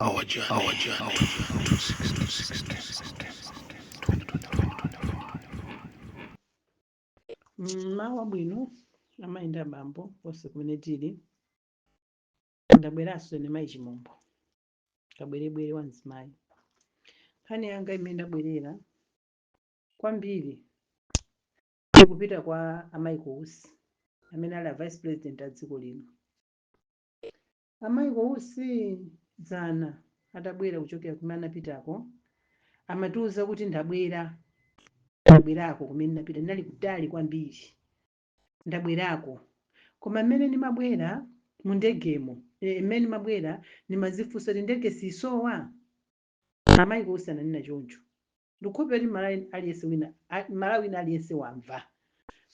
Our journey, our journey, to 60, 2025. Mmawa bwino, amayi ndi abambo onse kumene tili. Ndabweranso ine, Mayi Chimombo, kabwerebwere wa mzimayi. Nkhani yanga imene ndabwerera kwambiri ikupita kwa a Michael Usi, amene ali a Vice President a dziko lino. A Michael Usi dzana atabwera kuchokera kumene anapitako, amatiuza kuti, "Ndabwera, ndabwerako kumene ndinapita, ndinali kutali kwambiri, ndabwerako. Koma mmene ndimabwera mu ndegemo, mmene ndimabwera ndimazifunsa kuti ndege sisowa." A Michael Usi ananena choncho. Ndikukhulupirira kuti Malawi aliyense wina, Malawi wina aliyense wamva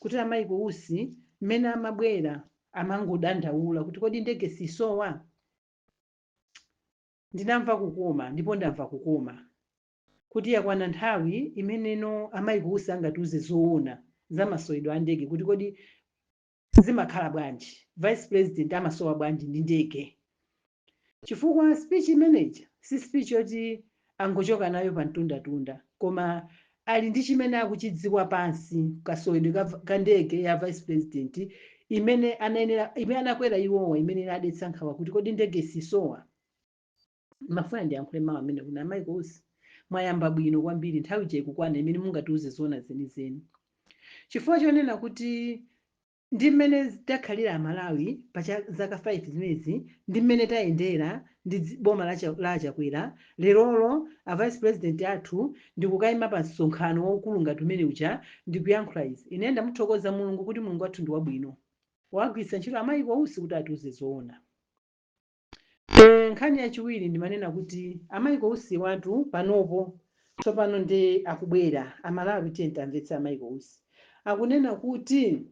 kuti a Michael Usi mmene amabwera amangodandaula kuti, "Kodi ndege sisowa?" Ndinamva kukoma, ndipo ndamva kukoma kuti yakwana nthawi imeneno a Michael Usi angatiuze zoona za masowedwe a ndege, kuti kodi zimakhala bwanji, Vice President amasowa bwanji ndi ndege? Chifukwa speech imeneja si speech yoti angochoka nayo pa mtundatunda, koma ali ndi chimene akuchidziwa pansi, kasowedwe ka ndege ya Vice President imene anayenera, imene anakwera iwowa, imene inadetsa nkhawa kuti kodi ndege sisowa. Mafuna ndiyankhule mawu amene kuti, a Michael Usi, mwayamba bwino kwambiri. Nthawi ikukwana imene mungatiuze zoona zenizeni, chifukwa chonena kuti ndi mmene takhalira Amalawi pa zaka 5 zimenezi, ndi mmene tayendera ndi boma la Chakwera lerolo, a Vice President athu ndikukayima pa msonkhano waukulu ngati umene uja ndikuyankhula izi. Ine ndamuthokoza Mulungu kuti Mulungu wathu ndi wabwino, wagwiritsa ntchito a Michael Usi kuti atiuze zoona. Nkhani yachiwiri, ndimanena kuti a Michael Usi watu panopo tsopano ndi akubwera. Amalawi, tiye tamvetsa. A Michael Usi akunena kuti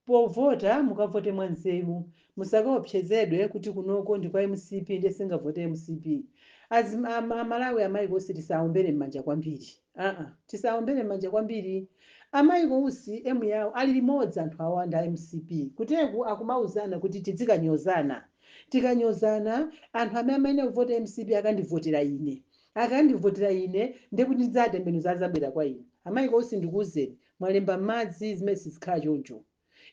povota mukavote mwanzeru, musakaopsezedwe kuti kunoko ndi kwa MCP, ndiye singavote MCP. Amalawi, a Michael Usi tisaombere m'manja kwambiri. Aa, tisaombere m'manja kwambiri. A Michael Usi emu yawo ali limodzi, anthu awa ndi a MCP kuteku akumauzana kuti tizikanyozana, tikanyozana anthu amene amayenera kuvota MCP akandivotera ine, akandivotera ine ndekuti ndidzatembenuza, azabwera kwa ine. A Michael Usi, ndikuwuzeni, mwalemba m'madzi, zimene sizikhala choncho.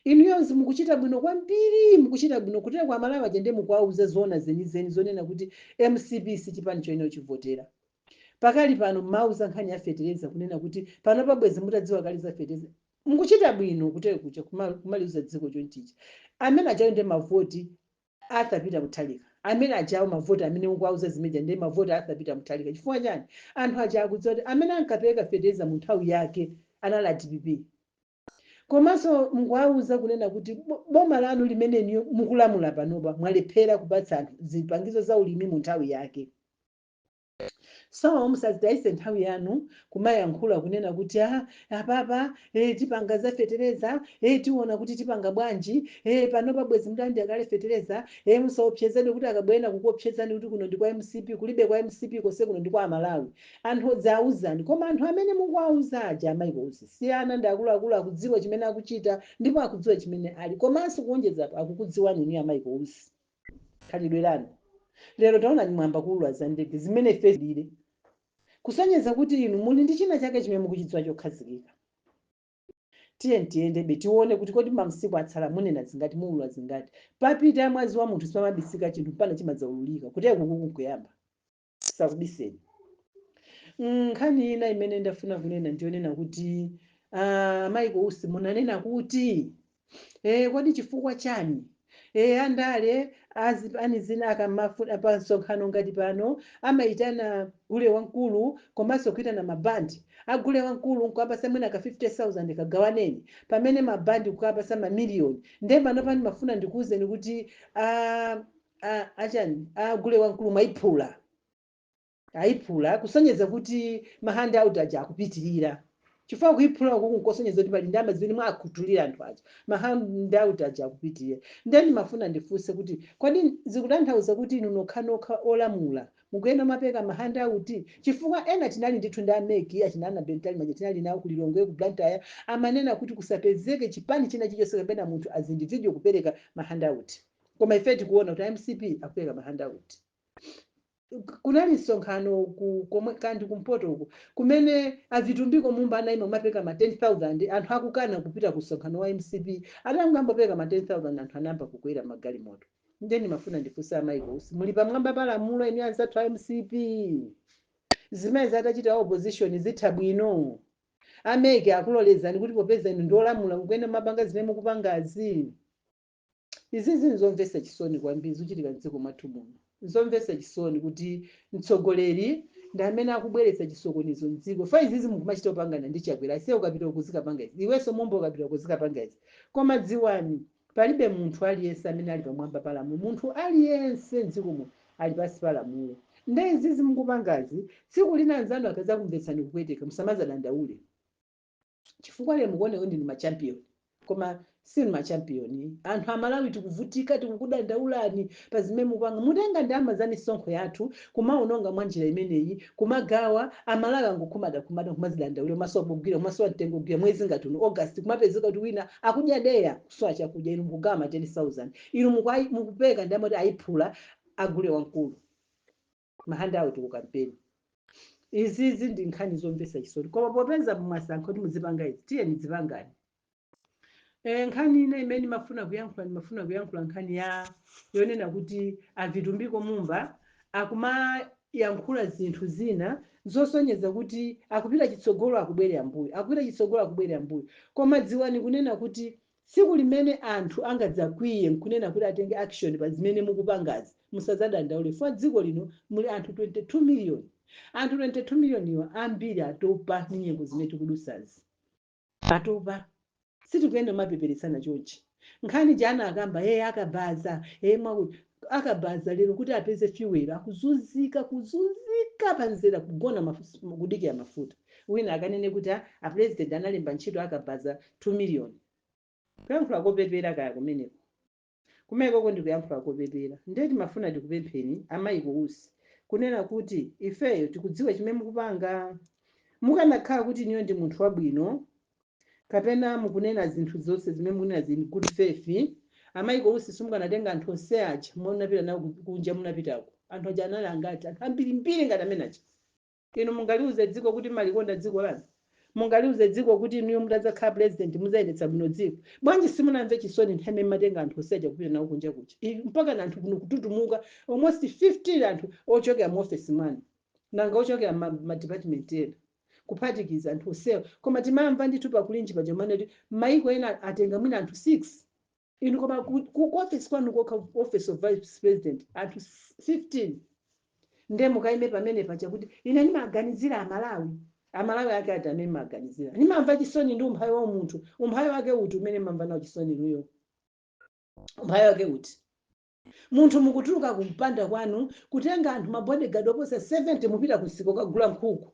Inuyonse mukuchita bwino kwambiri, mukuchita bwino kutera kwa Amalawi aja, ndiye mukuwauza zoona zenizeni zonena kuti MCP si chipani choyenera kuchivotera pakali pano. Mmauza nkhani ya fetereza, kunena kuti pano pabwezi mutadziwa kale za fetereza. Mukuchita bwino kutero kucha kumaliuza dziko chonchicha. Amene ajayo ndi mavoti Arthur Peter Mutharika, amene ajawo mavoti amene mukuwauza zimeja ndi mavoti Arthur Peter Mutharika. Chifukwa chani? Anthu aja akudziwa kuti amene ankapereka fetereza mu nthawi yake anali a DPP. Komanso mukuwauza kunena kuti boma lanu limene niyo mukulamula panopa mwalephera kupatsa anthu zipangizo za ulimi mu nthawi yake. So musazitayise nthawi yanu kumayankhula kunena kuti, "Ah, apapa tipanga za fetereza, tiona kuti tipanga bwanji, panopa bwezi mutalandira kale fetereza." Musaopsezedwe kuti akabwera kukuopsezani kuti kuno ndi kwa MCP. Kulibe kwa MCP konse kuno ndi kwa Amalawi. Anthu odzauzani, koma anthu amene mukuwauza aja, a Michael Usi, si ana, ndi akuluakulu, akudziwa chimene akuchita ndipo akudziwa chimene ali. Komanso kuonjezapo, akukudziwani inu a Michael Usi, khalidwe lanu. Lero taona mwamba kuulula za ndege zimene ife lile, kusonyeza kuti inu muli ndi china chake chimene mukuchidziwa chokhazikika. Tiye tiyendebe, tione kuti kodi mamsiku atsala munena zingati, muulula zingati. Papita mwazi wa munthu, sipamabisika chinthu, mpana chimadzaululika. Kuteko kuku nkuyamba, sakubiseni. Nkhani ina imene ndafuna kunena ndiyonena kuti Michael Usi, munanena kuti kodi chifukwa chani andale azipani zina akamafuna pa msonkhano ngati pano amayitana gule wamkulu komanso kuitana mabandi? Agule wamkulu nkuwapasa mwina ka 50,000, kagawaneni, pamene mabandi kukapasa mamiliyoni. Ndiye pano pani mafuna ndikuwuzeni kuti achani, agule wamkulu mwayiphula, ayiphula, kusonyeza kuti ma handout aja akupitirira. Chifukwa kuyiphula uku nkosonyeza kuti pali ndalama zimene mwakhuthulira anthu aja, ma handout aja akupitirira. Ndiye ndimafuna ndifunse kuti kodi zikutanthauza kuti inu nokhanokha olamula mukuyenda mapeka ma handout? Chifukwa ena tinali ndithu ndi a MEC achinana Bentali maja, tinali nawo ku Lilongwe, ku Blantyre, amanena kuti kusapezeke chipani china chilichonse kapena munthu as individual kupereka ma handout. Koma ife tikuona kuti MCP akupereka ma handout. Kunali msonkhano ku komwe kandi kumpoto uko kumene a Vitumbiko Mumba anayima kumapereka ma 10,000, anthu akukana kupita ku msonkhano wa MCP. Atangoyamba ma 10,000, anthu anayamba kukwera magalimoto. Ndiye ndimafuna ndifunse a Michael Usi, muli pamwamba pa lamulo inu anzathu a MCP? Zimene zatachita opposition zitha bwino? A MEC akulolezani kuti popeza inu ndiolamula kukuyenda mapanga zimene mukupangazi? Izizi nzomvetsa chisoni kwambiri zikuchitika mdziko mwathu muno. Nzomvetsa chisoni kuti mtsogoleri ndi amene akubweretsa chisokonezo mdziko. Fa izizi mukumachita kupangana ndi Chakwera, asiye ukapita kuzikapanga izi, iwenso Mumba ukapita kuzikapanga izi. Koma dziwani, palibe munthu aliyense amene ali pamwamba pa lamulo. Munthu aliyense mdziko muno ali pansi pa lamulo. Nde izizi mukupangazi, tsiku lina anzanu akazakumvetsani kupweteka, musamazadandaule, chifukwa lero mukuoneka ndinu ma champion, koma sinu ma champion. Anthu Amalawi tikuvutika, tikukudandaulani pa zimene mukupanga. Mutenga ndalama za misonkho yathu kumaononga mwa njira imeneyi, kumagawa. Amalawi angokhumadakhumada, kumazidandaulira, kumasowa pogwira, kumasowa mtengo kugwira. Mwezi ngati uno, August, kumapezeka kuti wina akudya deya, kusowa chakudya, inu mukugawa ma 10,000. Inu mukupeka ndalama kuti ayiphula agule wamkulu, ma handout ku kampeni. Izizi ndi nkhani zomvetsa chisoni, koma popeza mwasankha kuti muzipanga izi, tiyeni dzipangani. Nkhani ina imene ndimafuna kuyankhula, ndimafuna kuyankhula nkhani ya yonena kuti a Vitumbiko Mumba akumayankhula zinthu zina zosonyeza kuti akupita chitsogolo, akubwerera mbuyo, akupita chitsogolo, akubwerera mbuyo. Koma dziwani kunena kuti tsiku limene anthu angadzakwiye nkunena kuti atenge action pa zimene mukupangazi, musazadandaule, chifukwa dziko lino muli anthu 22 million. Anthu 22 million iwa ambiri atopa ndi nyengo zimene tikudusazi, atopa. Sitikuyenda mapeperetsana chonchi. Nkhani jana akamba ye akabaza, ye mwakuti akabaza lero kuti apeze fuel akuzunzika, kuzunzika panzera, kugona kudikira mafuta. Wina akanene kuti a president analemba ntchito akabaza 2 million. Kuyankhula kopepera kaya kumeneko, kumenekoko ndikuyankhula kopepera. Ndiye timafuna tikupempheni a Michael Usi kunena kuti ifeyo tikudziwa chimene mukupanga. Mukanakhala kuti niyo ndi munthu wabwino kapena mukunena zinthu zonse zimene mukunena zili good faith, a Michael Usi, simukanatenga anthu onse aja munapita nawo kunja. Munapitako anthu aja anali angati? Anthu ambirimbiri ngati amene aja. Inu mungaliuze dziko kuti malikonda dziko lanu? Mungaliuze dziko kuti inuyo mutadzakhala president muzayendetsa bwino dziko? Bwanji simunamve chisoni nthawi imene matenga anthu onse aja kupita nawo kunja kuja? Mpaka na anthu kuno kututumuka, almost 15 anthu ochokera mu office mwanu, nanga ochokera ma department ena, kuphatikiza anthu onsewa. Koma timamva ndithu pakulinji paja umene kuti maiko ena atenga mwina anthu 6. Inu koma ku office kwanu kokha, office of vice president, anthu 15. Nde mukaime pamene paja kuti ine ndimaganizira Amalawi. Amalawi ake ati amene maganizira? Ndimamva chisoni ndi umphawi wa munthu. Umphawi wake uti umene mamva nawo chisoni inuyo? Umphawi wake uti? Munthu mukutuluka kumpanda kwanu kutenga anthu ma bodyguard oposa 70, mupita kusiko kagula nkhuku.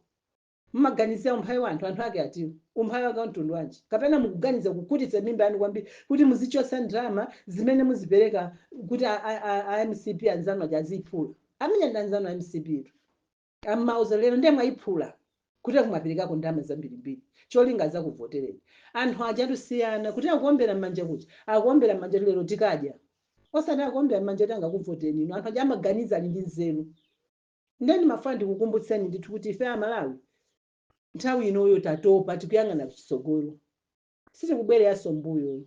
Mmaganizira umphawi wa anthu? Anthu ake atiwo? Umphawi wake wa mtundu wanji? Kapena mukuganiza kukhutitsa mimba yanu kwambiri kuti muzichosa ndalama zimene muzipereka kuti a MCP anzanu aja aziyiphula? Amene ndi anzanu a MCP tu amauza lero, ndiye mwayiphula kuti kumaperekako ndalama zambirimbiri, cholinga zakuvotereni. Anthu aja tusiyana kuti akuombera m'manja kuja, akuombera m'manja lero tikadya, osati akuombera m'manja kuti angakuvotereni inu. Anthu aja amaganiza, ali ndi nzeru. Ndeni mafuna ndikukumbutseni ndithu kuti ife Amalawi nthawi inoyo tatopa, tikuyang'ana kuchitsogolo, sitikubwereranso mbuyo.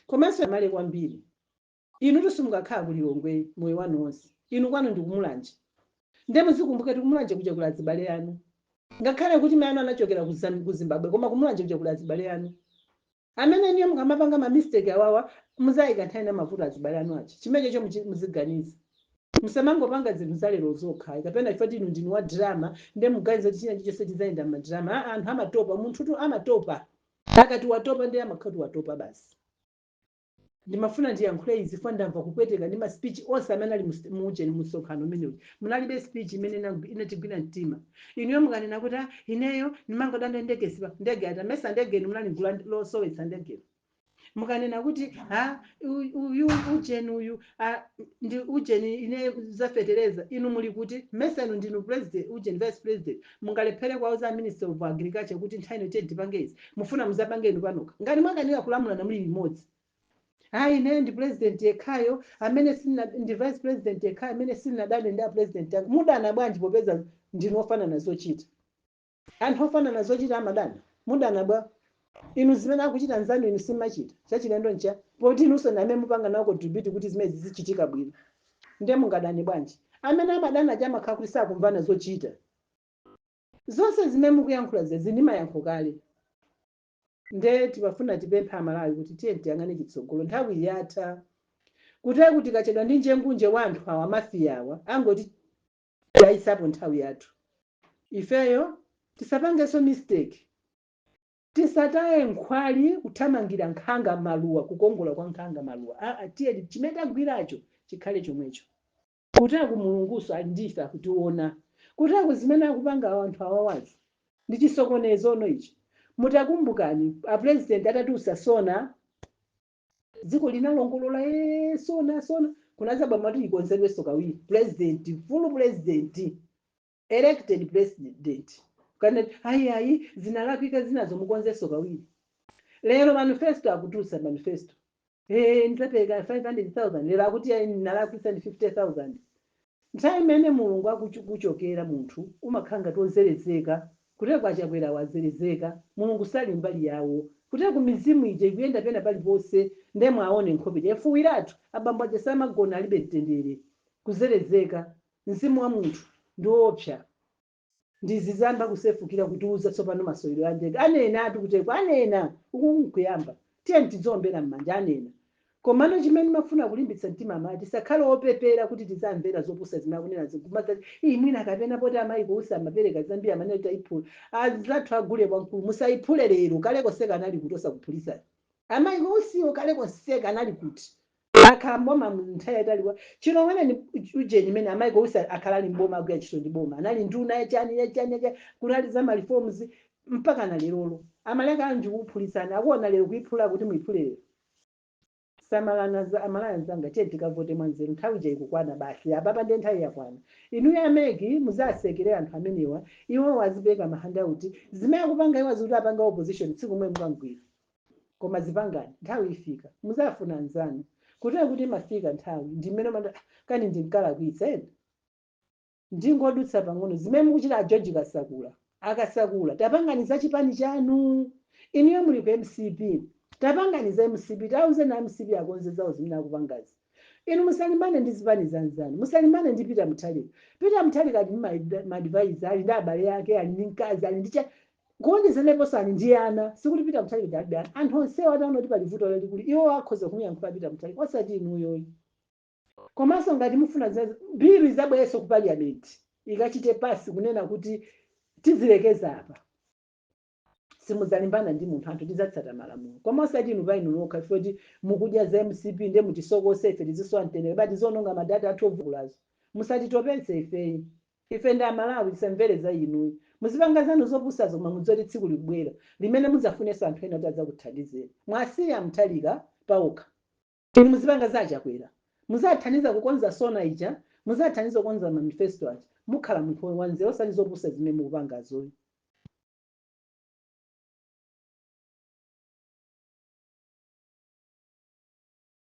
Komanso amale kwambiri, inu simungakhala ku Lilongwe moyo wanu wonse. Inu kwanu ndikumulanje, nde muzikumbuka kuti kumulanje kuja kuli azibale anu. Ngakhale kuti mai anu anachokera ku Zimbabwe, koma kumulanje kuja kuli azibale anu amene niyo mukamapanga ma mistake awawa muzayika nthawi na mavuto azibale anu aja. Chimenecho muziganiza, musamangopanga zinthu zalero zokha kapena ifo inu ndinu wa drama, nde muganiza kuti china chilichonse chizayenda ma drama. Ah, anthu amatopa. Munthutu amatopa. Akati watopa, ndiye amakhala kuti watopa basi. Ndimafuna ndiyankhule izi fo ndamva kupweteka ndi ma speech onse amene ali muujeni msonkhano umenewu. Munalibe speech imene inatigwira mtima. Inuyo mukanena kuti, "Ah, ineyo ndimangodanda ndege sipa ndege ata mesa ndege inu munali gulu losowetsa ndegelo." Mukanena kuti ha uyu ujeni uyu, ah, ndi ujeni ine zafetereza, inu muli kuti? Mesa inu ndinu president, ujeni vice president, mungalephere kuwauza minister of agriculture kuti nthawi ino tiye tipange izi? Mufuna muzapange inu panoka ngati mwakanika kulamulana muli limodzi. Ayi, ine ndi president yekhayo amene sina, ndi vice president yekhayo amene sinadane ndi a president anga. Mudana bwanji popeza ndinu ofanana zochita? Anthu ofanana zochita amadana? Mudana bwa? Inu zimene akuchita nzanu inu simmachita, chachilendo ncha poti inunso ndi amene mupanga nawo contribute kuti zimene zizichitika bwino, ndiye mungadane bwanji? Amene amadana chamakhala kuti sakumvana zochita. Zonse zimene mukuyankhula zezi ndi mayankho kale. Nde timafuna tipempha Amalawi kuti tiye tiyang'ane chitsogolo. Nthawi yatha kutero kuti kachedwa ndi njengunje wa anthu awa, mafiya awa, angoti tayisapo nthawi yathu. Ifeyo tisapangenso mistake, tisataye nkhwali kuthamangira nkhanga maluwa, kukongola kwa nkhanga maluwa. Aa, tiye chimene tagwiracho chikhale chomwecho. Kutero Mulunguso ali ndife, akutiona. Kutero zimene akupanga anthu awawazi ndi chisokonezo ono ichi. Mutakumbukani, a president atatiusa SONA, dziko linalongolola, e SONA, SONA kunazabwa mati ikonzedwenso kawiri. President, full president, elected president, kana ayi, ayi, zinalakwika zinazo, mukonzenso kawiri. Lero manifesto akutulutsa manifesto, ndidzapereka 500,000. Lero akuti ayi, nalakwitsa, ndi 50,000. Nthawi imene Mulungu akuchokera, munthu umakhala ngati wozerezeka. Kutero kwaChakwera wazerezeka, Mulungu sali mbali yawo. Kutero ku mizimu ija ikuyenda pena paliponse. Nde mwaone nkhope yafuwiratu, abambo aja samagona, alibe mtendere, kuzerezeka. Mzimu wa munthu ndi woopsa. Ndizizamba kusefukira kutiuza tsopano masewero a ndege. Anena ati kuteko anena uku nkuyamba. Tiye tidzombera m'manja, anena. Komano chimene mafuna kulimbitsa mtima amati tisakhale opepera kuti tizamvera zopusa zimene akunena zikumadza iyi. Mwina kapena poti amayi kuusa amapereka zambiri, amene tayiphula azathu agule wamkulu, musayiphule lero. Kale konseka anali kuti osakuphulisa amayi kuusiwo? Kale konseka anali kuti? Akhala mboma nthawi yatali. Chilowene ni ujeni imene amayi kuusa akhala ali mboma, agwira ntchito ndi boma, anali nduna yachani, yachani, yachani, kunali za ma reforms mpaka na lerolo. Amaleka anji kuphulisana akuona lero kuyiphula kuti muyiphule lero? Samalana za amalaya anzanga, tiye tikavote mwanzeru. Nthawi ija ikukwana basi, apapa ndiye nthawi yakwana. Inuyo a MEC, muzasekere anthu amenewa, iwo wazipeka ma handout. Zimene akupanga iwo azikuti apanga opposition, tsiku mwe mukangwira. Koma zipangani, nthawi ifika muzafuna anzanu. Kutero kuti imafika nthawi ndimene kani ndinkalakwitsa ena, ndingodutsa pang'ono. Zimene mukuchita a George Kasakula, akasakula, tapangani za chipani chanu. Inuyo muli ku MCP, tapangani za MCP, tauze na MCP akonze zawo zimene akupangazi. Inu musalimbane ndi zipani zanzanu, musalimbane ndi Peter Mutharika. Peter Mutharika ali ndi ma advisor, ali ndi abale ake, ali ndi mkazi, ali ndi cha kuonjezereponso ali ndi ana. Sikuti Peter Mutharika alibe ana. Anthu onsewo ataona kuti pali vuto lalikulu, iwo akhoza kumuyankhula Peter Mutharika, osati inuyoyi. Komanso ngati mufuna bill izabwerenso ku parliament, ikachite pass kunena kuti tizilekeza apa, simudzalimbana ndi munthu. Anthu tidzatsata malamulo, koma osati inu pa inu nokha kuti mukudya za MCP ndiye mutisokose ife, tizisowa mtendere, bati zononga ma data athu ovulazo. Musatitopetse ifeyi, ife ndi Amalawi, tisamvere za inuyi. Muzipanga zanu zopusazo, koma mudziwe kuti tsiku likubwera limene mudzafunenso anthu ena kuti adzakuthandizeni. Mwasiya Mutharika paokha, inu muzipanga za Achakwera, muzathandiza kukonza SONA ija, muzathandiza kukonza manifesto aja, mukhala munthu wanzeru, osati zopusa zimene mukupangazoyi.